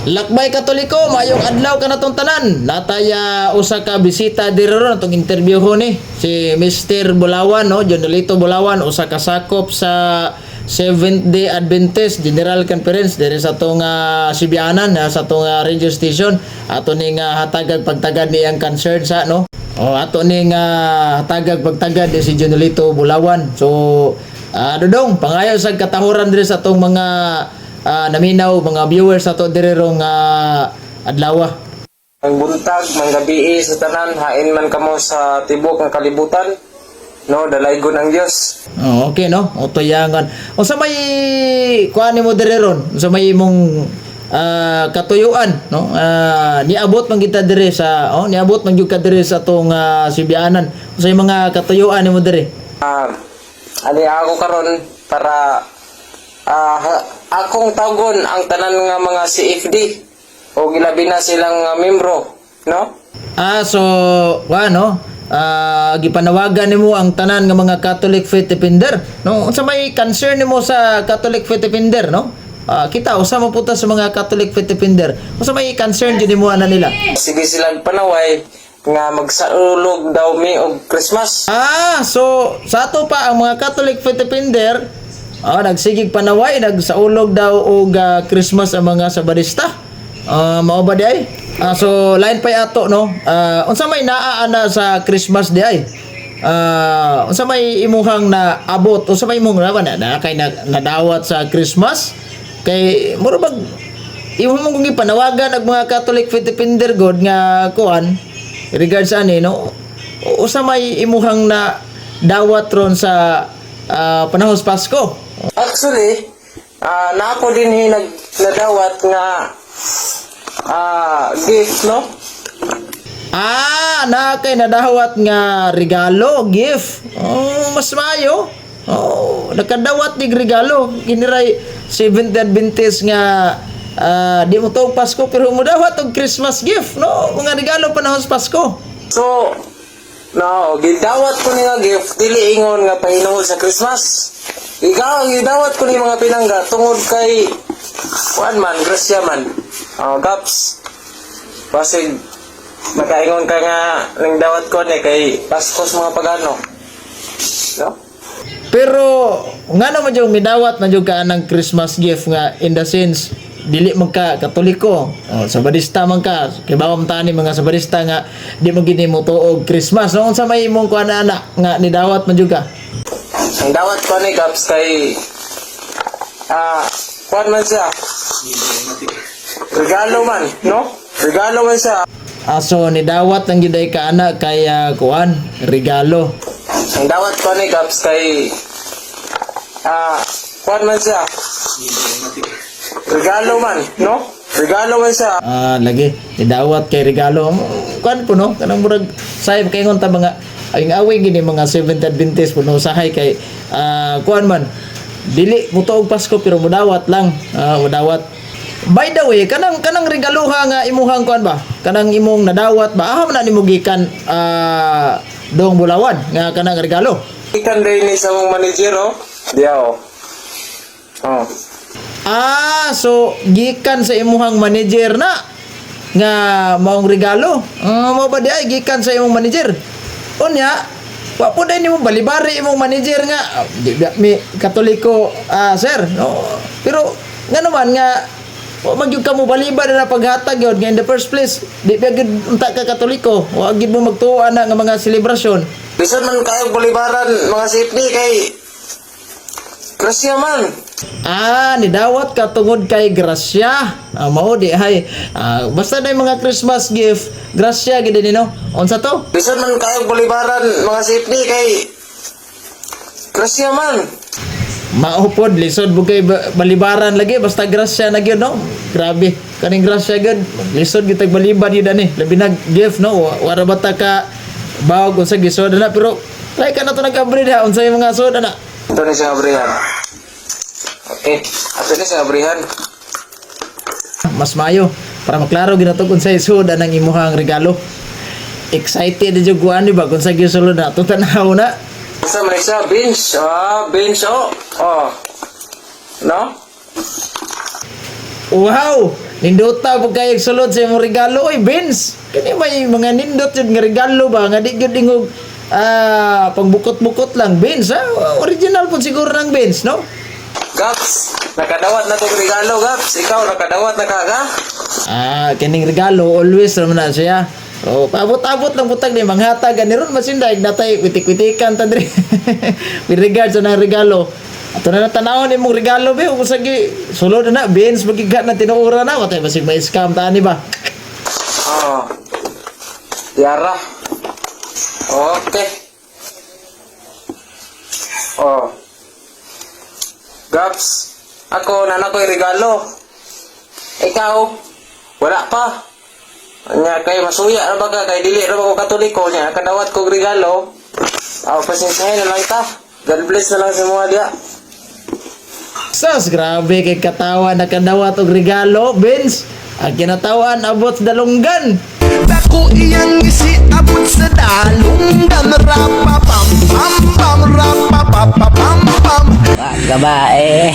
Lakbay Katoliko, maayong adlaw kanatong tanan. Nataya usa ka bisita diri ron atong interview ni si Mr. Bulawan, no, Jonelito Bulawan, usa ka sakop sa Seventh Day Adventist General Conference diri sa atong Sibianan, sa atong radio station. Ato ning hatagag pagtagad niyang concern sa, no. Oh, ato ning hatagag pagtagad ni si Jonelito Bulawan. So, Dodong, pangayo sa katahuran diri sa atong mga naminaw, mga viewers ato diri rong adlaw. Ang buntag, manggabii sa tanan, hain man kamo sa tibok ng kalibutan. No, dalaygon ang Dios. Oh, okay, no. Utoyangan. Unsa may kuan nimo diri ron? Unsa may imong katuyuan, no? Niabot man kita diri sa, oh, niabot man gyud ka diri sa atong Sibianan. Unsa may mga katuyuan nimo diri? Ali ako karon para akong tawgon ang tanan nga mga CFD o gilabi na silang nga membro, no? Ah, so kuan, no? Gipanawagan nimo ang tanan nga mga Catholic Faith Defender, no? Unsa may concern nimo sa Catholic Faith Defender, no? Kita usa mo puta sa mga Catholic Faith Defender. Unsa may concern jud nimo ana nila? Sige silang panaway nga magsaulog daw mi og Christmas. Ah, so sa ato pa ang mga Catholic Faith Defender, nagsigig panaway, nagsaulog daw og Christmas ang mga Sabadista. Mao ba di ay? Ah, so lain pa ato, no. Unsa may naa ana sa Christmas di ay? Unsa may imuhang na abot? Unsa may imong na, na kay na, nadawat sa Christmas? Kay mura bag imo mong kung ipanawagan ang mga Catholic Faith Defender god nga kuan regards ani, no? Usa may imuhang na dawat ron sa panahon sa Pasko? Actually, naa ko din nag nadawat nga gift, no? Ah, na kay nadawat nga regalo, gift. Oh, mas maayo. Oh, nakadawat nig regalo. Kiniray Seventh Adventist nga di mo tuog Pasko pero modawat og Christmas gift, no? Mga regalo panahon sa Pasko. So, no, gidawat ko ni nga gift, dili ingon nga pahinungod sa Christmas. Ikaw, gidawat ko ni mga pinangga tungod kay kuan man, grasya man. Oh, gaps. Basig makaingon ka nga nang dawat ko ni kay Pasko sa mga pagano. No? Pero nga naman yung midawat man jud ka ng Christmas gift nga in the sense dili man ka Katoliko. Oh, Sabadista man ka. Kay bawam tani mga Sabadista nga di mo gini mo tuog Christmas. No, unsa may imong kuan ana nga nidawat man jud ka? Ang dawat ko ni gaps kay kuan man siya. Regalo man, no? Regalo man siya. Ah, so nidawat lang gyud ay ka ana kay kuan regalo. Ang dawat ko ni gaps kay kuan man siya. Regalo man, no? Regalo man siya. Ah, lagi nidawat kay regalo. Kuan po, no? Kanang murag sayop kay ngon ta mga ay away gini mga Seventh Adventist po, no, usahay kay kuan man dili mo tuog Pasko pero mudawat lang, mudawat. By the way, kanang kanang regaluha nga imuhang kuan ba? Kanang imong nadawat ba? Aham na nimo gikan Dong Bulawan nga kanang regalo? Ikan din ni sa mong manager, oh. Diya, oh. Oh. Ah, so gikan sa imuhang manager na nga maong regalo. Mao ba di ay gikan sa imong manager? Unya, wa po day nimo balibari imong manager nga di ba mi Katoliko, sir, no? Pero nga naman nga wa man gyud ka mo baliba na paghatag yun nga in the first place di ba gyud unta ka Katoliko, wa gyud mo magtuo ana nga mga selebrasyon. Bisan man kayo balibaran mga safety kay grasya man. Ah, nidawat ka tungod kay grasya. Ah, mao di ay. Ah, basta na yung mga Christmas gift, grasya gid ni, no. Unsa to? Bisan man kayo balibaran mga safety kay grasya man. Mao pod, lisod bugay balibaran lagi basta grasya na gyud, no. Grabe, kaning grasya gyud, lisod gyud tag baliban yun ani. Labi na gift, no. Wara ba ta ka bawog unsa gisod na, pero try ka na to nag-abri ha unsa yung mga sud ana. Ito ni sa abrihan. Okay, ato ni sa abrihan. Mas mayo para maklaro ginato kung sa sud anang imuhang regalo. Excited na jud kuan di ba kung sa gisulod na to tanaw na. Sa man siya bench, bench, oh. Oh. No? Wow! Nindota pud kay sulod sa imong regalo, oy, Vince. Kani may mga nindot yun nga regalo ba nga di gyud ingog pangbukot-bukot lang, Vince, ha? Original pud siguro ng Vince, no? Gaps, nakadawat na tong regalo, Gaps. Ikaw, nakadawat na ka, ga? Kining regalo always naman na siya. Oh, paabot-abot lang putag ni manghatag ani ron masinday natay witik-witikan ta diri. With regards sa nang regalo. Ato na tanawon imong regalo be ug sagi sulod na na Vince magiga na tinuora na watay basig may scam ta ani ba. Oh. Yara. Okay. Oh. Gaps, ako na ko'y regalo. Ikaw, wala pa. Nya kay masuya ra ba ka kay dili ra ba ko Katoliko nya kadawat kog regalo. Aw, pasensyahin na lang ta. God bless na lang sa mga diya. Sus, grabe kay katawa nakadawat og regalo, Vince. Ang kinatawan abot sa dalunggan. Dako iyang ngisi abot sa dalunggan. Rapa pam pam pam, rapa pa pa pam pam. Gabae.